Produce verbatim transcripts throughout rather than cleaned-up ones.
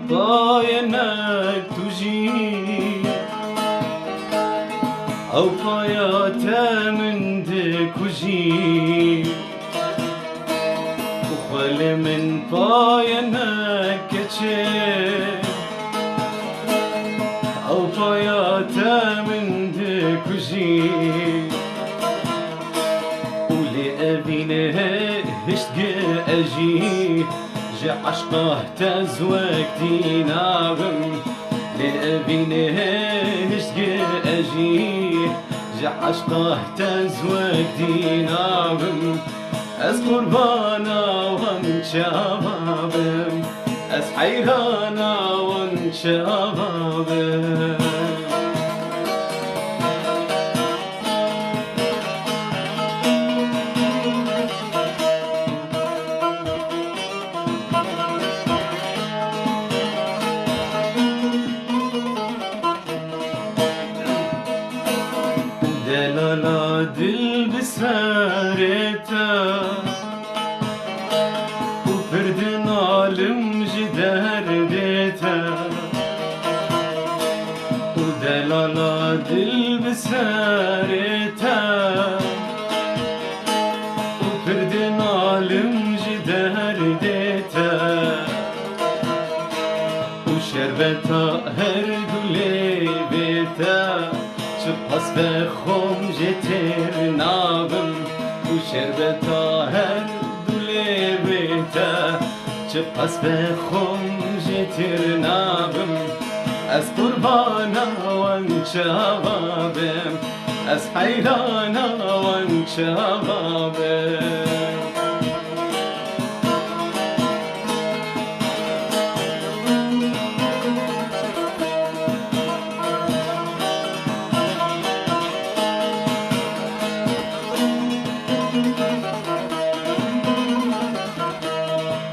Payenek tu jî, ew paya te min dikujî. Û xwe li min payenek keçê, ew paya te min dikujî. Û lê evînê hiştgê ez jî ji eşqa te zwek dî nabim. Lê evînê hiştgê ez jî ji eşqa te zwek dî nabim. Ez qurbana wan çava bim, ez heyrana wan çava bim. Delala dil bi serê te û pir dinalim ji derdê te. Û delala dil bi serê te û pir dinalim ji derdê te. Û şerbeta her du lêvê te, çiqas vexwim jê têr nabim. Û şerbeta her du lêvê te, çiqas vexwim jê têr nabim. Ez qurbana wan çava bim, ez heyrana wan çava bim.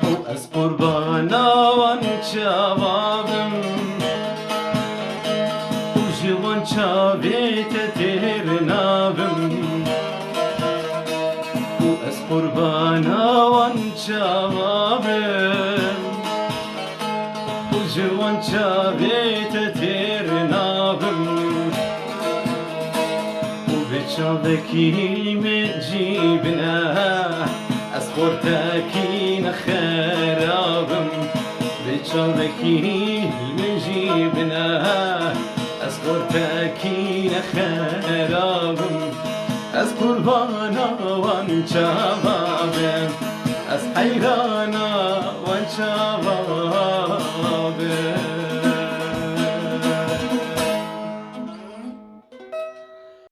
Û ez qurbana wan çava bim û ji wan çavê te têr nabim. Û ez qurbana wan çava bim û ji wan çavê te têr nabim. Û vê çavekî min jî bine, ez xortekî nexerabim. Vê çavekî min jî bine, ez xortekî nexerabim. Ez qurbana wan çava bim, ez heyrana wan çava